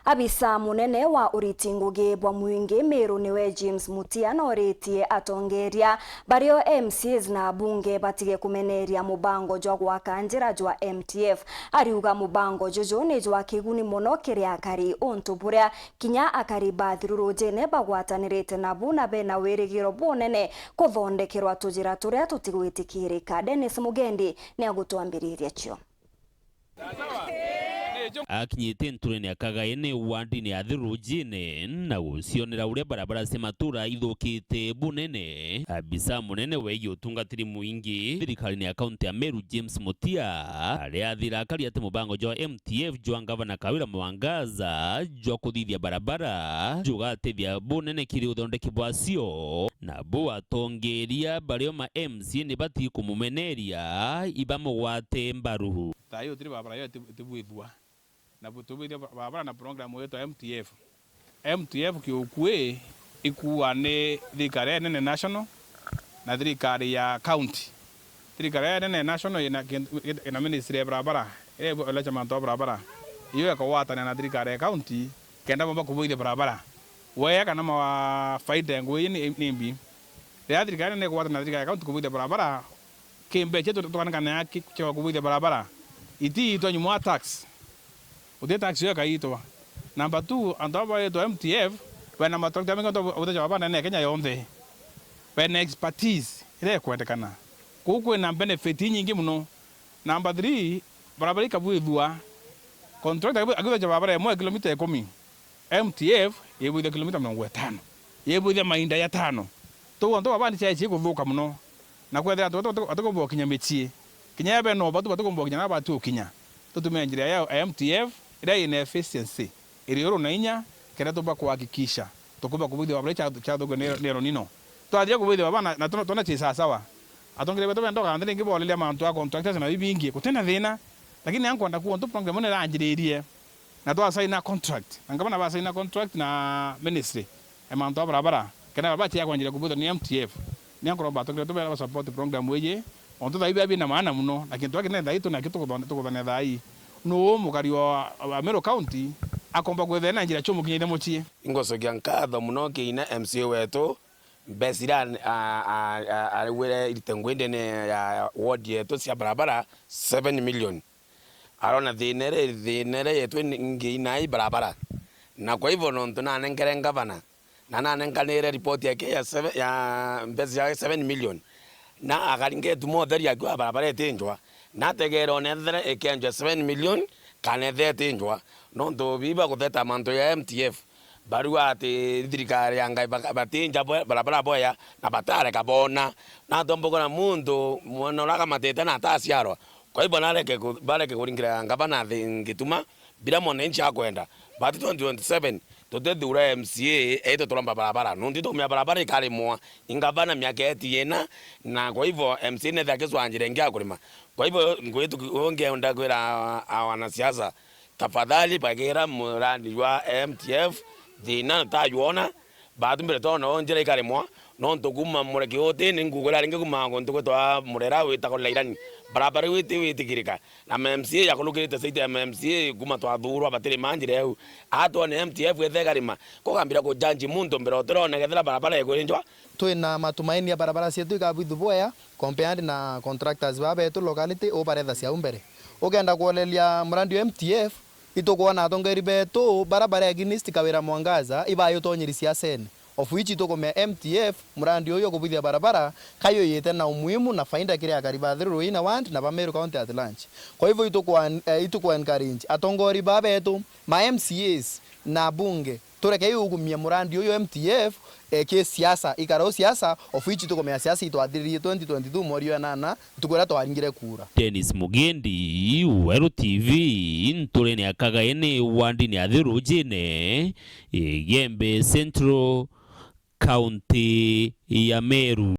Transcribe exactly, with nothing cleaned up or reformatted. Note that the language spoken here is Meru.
Abisa munene wa uriti ngugi bwa mwingi Meru niwe James Mutia noritie atongeria bario M C As na abunge batige kumeneria mubango jwa gwaka njira jwa M T F. Ariuga mubango juju ni jwa kiguni mono kiri akari, untu buria kinya akari ba thirurujine bagwatanirite nabu na bena wirigiro bunene kuthondekerwa tujira turia tutigwitikirika. Dennis Mugendi ni agutwambiriria cio. Akinyite nturene ya Kagaene wandine ya Thirujine na gucionera uria barabara cia matura ithukite bunene, abisa munene wegie utungatiri mwingi thirikarine ya kaunti ya Meru James Mutia ariathira akari ati mubango jwa M T F jwa ngavana Kawira Mwangaza jwa kuthithia barabara jugatethia bunene kiri uthondeki bwacio, nabo atongeria bario ma M C A ni bati kumumeneria ibamugwate mbaru. Thaai utiri barabara yo iti-, itibwithua. Na bu-, tubwithia ba-, barabara na program yetwa M T F. M T F kiukui ikuua ni thirikari ya nene national na thirikari ya county. Thirikari ya nene national ina kintu, ina ministry ya barabara, iria ibu-, ilecha mantu ya barabara. Iyo ikagwatania na thirikari ya county kenda bomba kubwithia barabara. Wea kana ma faida ya ngugi ii ni, ni mbi. Riria thirikari nene ikugwatania na thirikari ya county kubwithia barabara, ki mbecha tu-, tukanenganaga ki-, cia kubwithia barabara, itiitwa nyuma wa tax. Guti tax yo ikaitwa. Number two, antu aba baitwa M T F, bena matrakta mengi antu a uthecha barabara nene ya Kenya yonthe. Bena expertise iria ikwendekana. Kuu kwina benefit inyingi mono. Number three, barabara ikabwithua, contractor akibu-, akiuthecha barabara imwe ya kilomita ikumi, M T F yibwithia kilomita mirongo itano, yibwithia mainda jatano. Tuu antu baba ni chai chikuthuka mono, na kwethira antu batu-, batu-, batikumba gukinya micii, kinya ya beno batu batikumba gukinya na bati gukinya. Tutumire njira ya M T F iria ina efficiency, iri uru na inya, kenda tumba kuhakikisha tukumba kubwithia barabara iria cia-, ciathukire ni, ni El Nino. Twathire kubwithia barabara na, na tuna, tuna chi sawasawa. Atongeria betu benda ukanthi ringi boleria mantu a contractors na bibingi, gutina thina. Lakini ankwenda kuwa untu program ino iranjiririe, na twasaina contract. Na ngavana basaina contract na ministry ya mantu a barabara, kenda barabara cia kwanjiria kubwithwa ni M T F. Ni ankoromba atongeria betu benda ba support program iji, ontu thaai bia bina maana mono, na kintu aki ne thaai tu nakio tukuthone-, tukuthone thaai. Nuu mukari wa, wa Meru County akomba kwithira na njira ciumukinyithia mucii? Ingucokia nkatho mono kiina M C A wetu, mbeca iria a-, a-, a-, arigwire irite ngugi ndene ya ward yetu cia barabara, seven million. Arona thina iria, thina iria yetu ingi inai barabara. Na kwa hivyo, nontu nanenkere ngavana, na nanenkanire ripoti yake ya seve-, ya mbeca cia seven million, na akaringa ituma utheri akiuga barabara itinjwa, na ategere one ethire ikenjwa seven million, kana ethire itinjwa, nontu biba gutheta mantu ya M T F. Barua ati thirikari ya Ngai baka-, batinja bwe-, barabara bwea, na batareka boona. Natomba kwona muntu mwana uria akamatite na ataciarwa. Kwa hivyo nareke ku-, bareke kuringira ngavana thi-, ngituma biria mwananchi akwenda. But twenty twenty-seven, tutithura M C A, eito turomba barabara. Nontu tukumenya barabara ikarimwa i ngavana miaka eti ina, na kwa hivyo M C A netha akicwa njira ingi ya kurima. Kwa hivyo, ngwitu-, ngienda kwira a-, a-, wanasiasa, tafadhali bagira murandi jwa M T F thina tajwona, batu mbere tona o njira ikarimwa, nontu kuma Mureki uti ni ngugu iria ringi kuma guntu gwitwa Murera witagwa Lairani. Barabara iu iti witikirika, na ma M C A yakurukirite saiti ya ma M C A kuma twathurwa batirima njira iu. Atwone M T F ethe ikarima, kugambira kujanji muntu mbere utirona kethira barabara ikurinjwa. Twina matumaini ya barabara cietu ikabwithu bwea compared na contractors baa betu locality, u baretha ciau mbere. Ukenda kwoleria murandi wa M T F, itukwona atongeri betu bara bare against Kawira Mwangaza ibayutonyeri siasene, of which itukumea M T F, murandi uyu ukubwithia barabara, kayuyite na umuhimu na faida kiri akari ba Thiruru Ina Ward na ba Meru County at large. Kwa hivyo itukwa-, eh, itukwa encourage atongori baa betu, ma M C As na abunge, turekei ugumia murandi uyu M T F, eh, ki siasa, ikara u siasa, of which tukumea siasa itwathiririe twenty twenty-two mweri wa nana, ntuku iria twaringire kuura. Dennis Mugendi, Weru T V, nturene ya Kagaene, wandini ya Thirujine, Igembe Central, kaunti ya Meru.